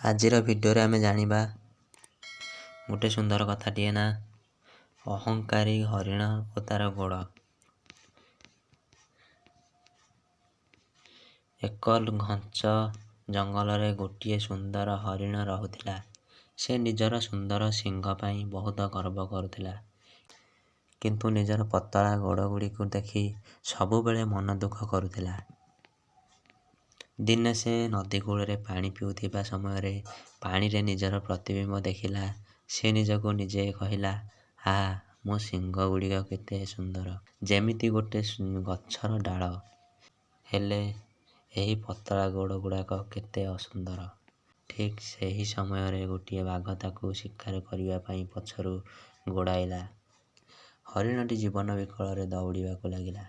ଆଜିର ଭିଡ଼ିଓରେ ଆମେ ଜାଣିବା ଗୋଟେ ସୁନ୍ଦର କଥାଟିଏ ନା ଅହଙ୍କାରୀ ହରିଣ ଓ ତାର ଗୋଡ଼। ଏକ ଘଞ୍ଚ ଜଙ୍ଗଲରେ ଗୋଟିଏ ସୁନ୍ଦର ହରିଣ ରହୁଥିଲା। ସେ ନିଜର ସୁନ୍ଦର ଶିଙ୍ଗ ପାଇଁ ବହୁତ ଗର୍ବ କରୁଥିଲା, କିନ୍ତୁ ନିଜର ପତଳା ଗୋଡ଼ଗୁଡ଼ିକୁ ଦେଖି ସବୁବେଳେ ମନ ଦୁଃଖ କରୁଥିଲା। ଦିନେ ସେ ନଦୀ କୂଳରେ ପାଣି ପିଉଥିବା ସମୟରେ ପାଣିରେ ନିଜର ପ୍ରତିବିମ୍ବ ଦେଖିଲା। ସେ ନିଜକୁ ନିଜେ କହିଲା, ଆହା, ମୋ ଶିଙ୍ଗଗୁଡ଼ିକ କେତେ ସୁନ୍ଦର, ଯେମିତି ଗୋଟେ ଗଛର ଡାଳ। ହେଲେ ଏହି ପତଳା ଗୋଡ଼ଗୁଡ଼ାକ କେତେ ଅସୁନ୍ଦର। ଠିକ୍ ସେହି ସମୟରେ ଗୋଟିଏ ବାଘ ତାକୁ ଶିକାର କରିବା ପାଇଁ ପଛରୁ ଗୋଡ଼ାଇଲା। ହରିଣଟି ଜୀବନ ବିକଳରେ ଦୌଡ଼ିବାକୁ ଲାଗିଲା।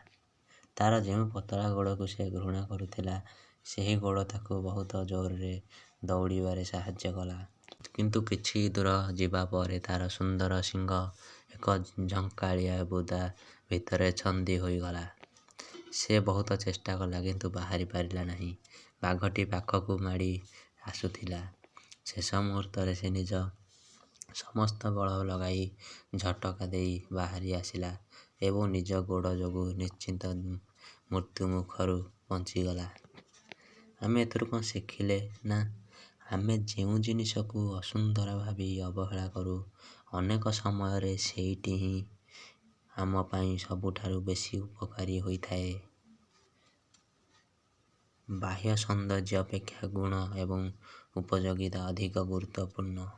ତାର ଯେଉଁ ପତଳା ଗୋଡ଼କୁ ସେ ଘୃଣା କରୁଥିଲା, ସେହି ଗୋଡ଼ ତାକୁ ବହୁତ ଜୋରରେ ଦୌଡ଼ିବାରେ ସାହାଯ୍ୟ କଲା। କିନ୍ତୁ କିଛି ଦୂର ଯିବା ପରେ ତାର ସୁନ୍ଦର ଶିଙ୍ଗ ଏକ ଝଙ୍କାଳିଆ ବୁଦା ଭିତରେ ଛନ୍ଦି ହୋଇଗଲା। ସେ ବହୁତ ଚେଷ୍ଟା କଲା, କିନ୍ତୁ ବାହାରି ପାରିଲା ନାହିଁ। ବାଘଟି ପାଖକୁ ମାଡ଼ି ଆସୁଥିଲା। ଶେଷ ମୁହୂର୍ତ୍ତରେ ସେ ନିଜ ସମସ୍ତ ବଳ ଲଗାଇ ଝଟକା ଦେଇ ବାହାରି ଆସିଲା ଏବଂ ନିଜ ଗୋଡ଼ ଯୋଗୁଁ ନିଶ୍ଚିତ ମୃତ୍ୟୁମୁଖରୁ ବଞ୍ଚିଗଲା। ଆମେ ଏଥିରୁ କ'ଣ ଶିଖିଲେ ନା, ଆମେ ଯେଉଁ ଜିନିଷକୁ ଅସୁନ୍ଦର ଭାବି ଅବହେଳା କରୁ, ଅନେକ ସମୟରେ ସେଇଟି ହିଁ ଆମ ପାଇଁ ସବୁଠାରୁ ବେଶୀ ଉପକାରୀ ହୋଇଥାଏ। ବାହ୍ୟ ସୌନ୍ଦର୍ଯ୍ୟ ଅପେକ୍ଷା ଗୁଣ ଏବଂ ଉପଯୋଗିତା ଅଧିକ ଗୁରୁତ୍ୱପୂର୍ଣ୍ଣ।